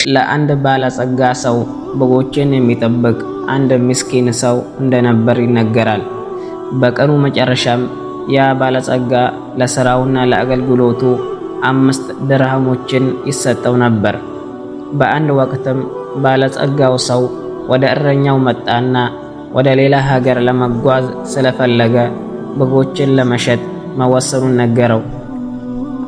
ለአንድ ባለጸጋ ሰው በጎችን የሚጠብቅ አንድ ምስኪን ሰው እንደነበር ይነገራል። በቀኑ መጨረሻም ያ ባለጸጋ ለሥራውና ለአገልግሎቱ 5 ድርሃሞችን ይሰጠው ነበር። በአንድ ወቅትም ባለጸጋው ሰው ወደ እረኛው መጣና ወደ ሌላ ሀገር ለመጓዝ ስለፈለገ በጎችን ለመሸጥ መወሰኑን ነገረው።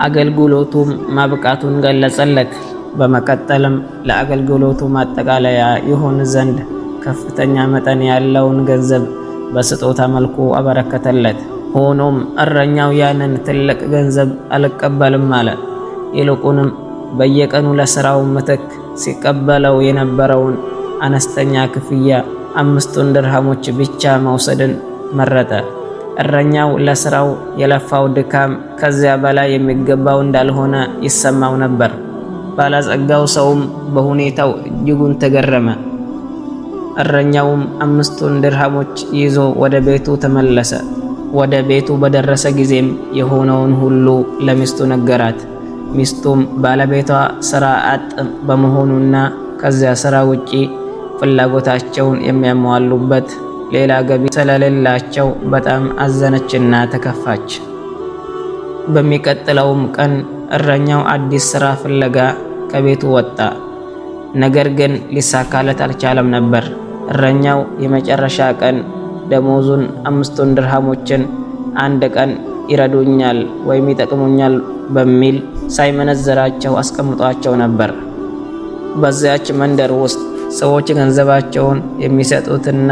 አገልግሎቱም ማብቃቱን ገለጸለት። በመቀጠልም ለአገልግሎቱ ማጠቃለያ ይሆን ዘንድ ከፍተኛ መጠን ያለውን ገንዘብ በስጦታ መልኩ አበረከተለት። ሆኖም እረኛው ያንን ትልቅ ገንዘብ አልቀበልም አለ። ይልቁንም በየቀኑ ለስራው ምትክ ሲቀበለው የነበረውን አነስተኛ ክፍያ 5ቱን ድርሃሞች ብቻ መውሰድን መረጠ። እረኛው ለስራው የለፋው ድካም ከዚያ በላይ የሚገባው እንዳልሆነ ይሰማው ነበር። ባለጸጋው ሰውም በሁኔታው እጅጉን ተገረመ። እረኛውም 5ቱን ድርሃሞች ይዞ ወደ ቤቱ ተመለሰ። ወደ ቤቱ በደረሰ ጊዜም የሆነውን ሁሉ ለሚስቱ ነገራት። ሚስቱም ባለቤቷ ስራ አጥ በመሆኑና ከዚያ ስራ ውጪ ፍላጎታቸውን የሚያሟሉበት ሌላ ገቢ ስለሌላቸው በጣም አዘነችና ተከፋች። በሚቀጥለውም ቀን እረኛው አዲስ ስራ ፍለጋ ከቤቱ ወጣ። ነገር ግን ሊሳካለት አልቻለም ነበር። እረኛው የመጨረሻ ቀን ደሞዙን 5ቱን ድርሃሞችን አንድ ቀን ይረዱኛል ወይም ይጠቅሙኛል በሚል ሳይመነዝራቸው አስቀምጧቸው ነበር። በዚያች መንደር ውስጥ ሰዎች ገንዘባቸውን የሚሰጡትና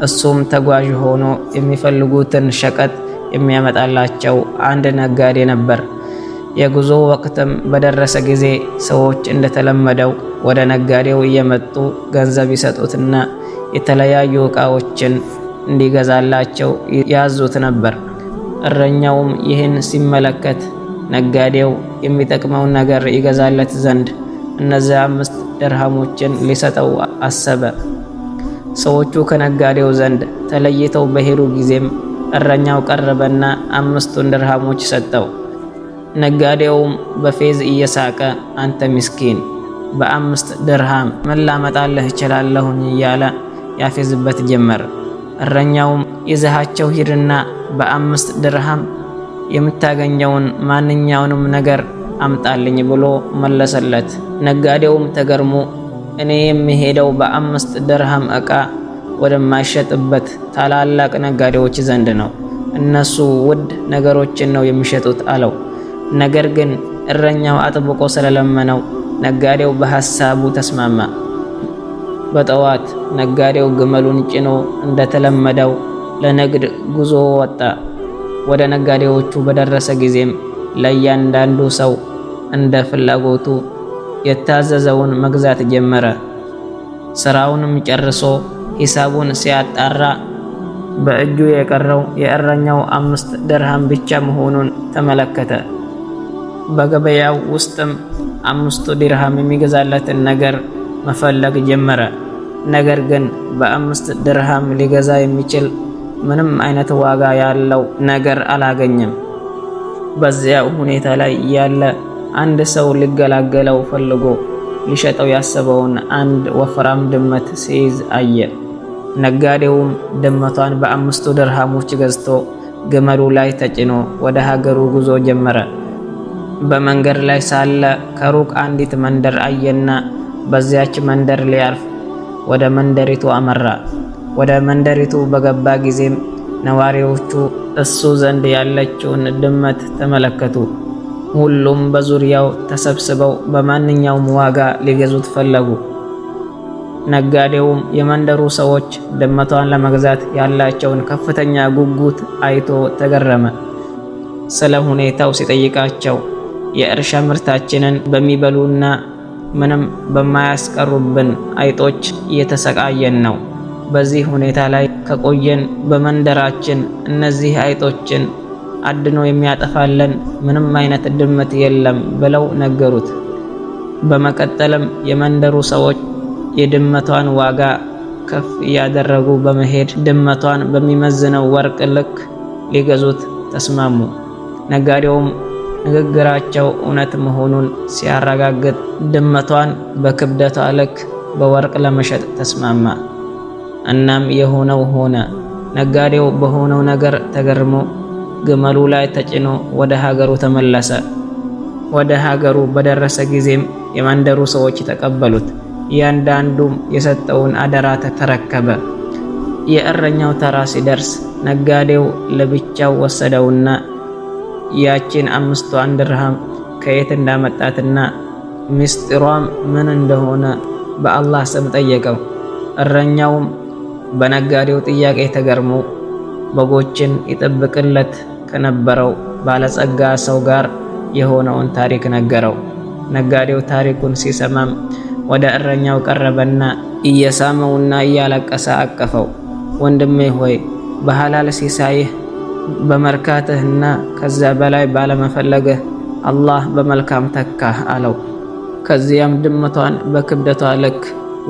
እሱም ተጓዥ ሆኖ የሚፈልጉትን ሸቀጥ የሚያመጣላቸው አንድ ነጋዴ ነበር። የጉዞ ወቅትም በደረሰ ጊዜ ሰዎች እንደተለመደው ወደ ነጋዴው እየመጡ ገንዘብ ይሰጡትና የተለያዩ ዕቃዎችን እንዲገዛላቸው ያዙት ነበር። እረኛውም ይህን ሲመለከት ነጋዴው የሚጠቅመውን ነገር ይገዛለት ዘንድ እነዚያ 5 ድርሃሞችን ሊሰጠው አሰበ። ሰዎቹ ከነጋዴው ዘንድ ተለይተው በሄዱ ጊዜም እረኛው ቀረበና 5ቱን ድርሃሞች ሰጠው። ነጋዴውም በፌዝ እየሳቀ "አንተ ምስኪን፣ በ5 ድርሃም ምን ላመጣልህ እችላለሁኝ?" እያለ ያፌዝበት ጀመር። እረኛውም "ይዘሃቸው ሂድና በ5 ድርሃም የምታገኘውን ማንኛውንም ነገር አምጣልኝ" ብሎ መለሰለት። ነጋዴውም ተገርሞ "እኔ የምሄደው በ5 ድርሃም ዕቃ ወደማይሸጥበት ታላላቅ ነጋዴዎች ዘንድ ነው። እነሱ ውድ ነገሮችን ነው የሚሸጡት" አለው። ነገር ግን እረኛው አጥብቆ ስለለመነው ነጋዴው በሐሳቡ ተስማማ። በጠዋት ነጋዴው ግመሉን ጭኖ እንደተለመደው ለንግድ ጉዞ ወጣ። ወደ ነጋዴዎቹ በደረሰ ጊዜም ለእያንዳንዱ ሰው እንደ ፍላጎቱ የታዘዘውን መግዛት ጀመረ። ስራውንም ጨርሶ ሂሳቡን ሲያጣራ በእጁ የቀረው የእረኛው 5 ድርሃም ብቻ መሆኑን ተመለከተ። በገበያው ውስጥም 5ቱ ድርሃም የሚገዛለትን ነገር መፈለግ ጀመረ። ነገር ግን በ5 ድርሃም ሊገዛ የሚችል ምንም አይነት ዋጋ ያለው ነገር አላገኘም። በዚያው ሁኔታ ላይ ያለ አንድ ሰው ሊገላገለው ፈልጎ ሊሸጠው ያሰበውን አንድ ወፍራም ድመት ሲይዝ አየ። ነጋዴውም ድመቷን በ5ቱ ድርሃሞች ገዝቶ ግመሉ ላይ ተጭኖ ወደ ሀገሩ ጉዞ ጀመረ። በመንገድ ላይ ሳለ ከሩቅ አንዲት መንደር አየና በዚያች መንደር ሊያርፍ ወደ መንደሪቱ አመራ። ወደ መንደሪቱ በገባ ጊዜም ነዋሪዎቹ እሱ ዘንድ ያለችውን ድመት ተመለከቱ። ሁሉም በዙሪያው ተሰብስበው በማንኛውም ዋጋ ሊገዙት ፈለጉ። ነጋዴውም የመንደሩ ሰዎች ድመቷን ለመግዛት ያላቸውን ከፍተኛ ጉጉት አይቶ ተገረመ። ስለ ሁኔታው ሲጠይቃቸው "የእርሻ ምርታችንን በሚበሉና ምንም በማያስቀሩብን አይጦች እየተሰቃየን ነው። በዚህ ሁኔታ ላይ ከቆየን በመንደራችን እነዚህ አይጦችን አድኖ የሚያጠፋልን ምንም አይነት ድመት የለም" ብለው ነገሩት። በመቀጠልም የመንደሩ ሰዎች የድመቷን ዋጋ ከፍ እያደረጉ በመሄድ ድመቷን በሚመዝነው ወርቅ ልክ ሊገዙት ተስማሙ። ነጋዴውም ንግግራቸው እውነት መሆኑን ሲያረጋግጥ ድመቷን በክብደቷ ልክ በወርቅ ለመሸጥ ተስማማ። እናም የሆነው ሆነ። ነጋዴው በሆነው ነገር ተገርሞ ግመሉ ላይ ተጭኖ ወደ ሀገሩ ተመለሰ። ወደ ሀገሩ በደረሰ ጊዜም የመንደሩ ሰዎች ተቀበሉት። እያንዳንዱም የሰጠውን አደራ ተረከበ። የእረኛው ተራ ሲደርስ ነጋዴው ለብቻው ወሰደውና ያቺን 5ቷን ድርሃም ከየት እንዳመጣትና ምስጢሯም ምን እንደሆነ በአላህ ስም ጠየቀው። እረኛውም በነጋዴው ጥያቄ ተገርሞ በጎችን ይጠብቅለት ከነበረው ባለጸጋ ሰው ጋር የሆነውን ታሪክ ነገረው። ነጋዴው ታሪኩን ሲሰማም ወደ እረኛው ቀረበና እየሳመውና እያለቀሰ አቀፈው። ወንድሜ ሆይ፣ በሐላል ሲሳይህ በመርካትህና ከዚያ በላይ ባለመፈለግህ አላህ በመልካም ተካህ አለው። ከዚያም ድመቷን በክብደቷ ልክ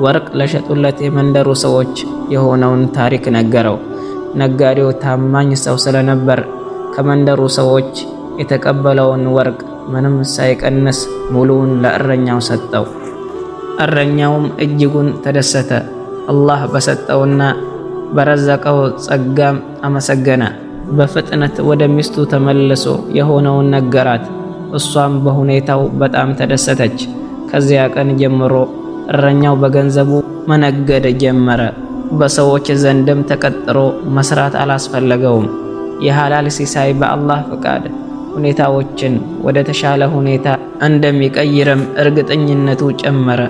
ወርቅ ለሸጡለት የመንደሩ ሰዎች የሆነውን ታሪክ ነገረው። ነጋዴው ታማኝ ሰው ስለነበር ከመንደሩ ሰዎች የተቀበለውን ወርቅ ምንም ሳይቀንስ ሙሉውን ለእረኛው ሰጠው። እረኛውም እጅጉን ተደሰተ። አላህ በሰጠውና በረዘቀው ጸጋም አመሰገነ። በፍጥነት ወደ ሚስቱ ተመልሶ የሆነውን ነገራት። እሷም በሁኔታው በጣም ተደሰተች። ከዚያ ቀን ጀምሮ እረኛው በገንዘቡ መነገድ ጀመረ። በሰዎች ዘንድም ተቀጥሮ መስራት አላስፈለገውም። የሐላል ሲሳይ በአላህ ፍቃድ ሁኔታዎችን ወደ ተሻለ ሁኔታ እንደሚቀይርም እርግጠኝነቱ ጨመረ።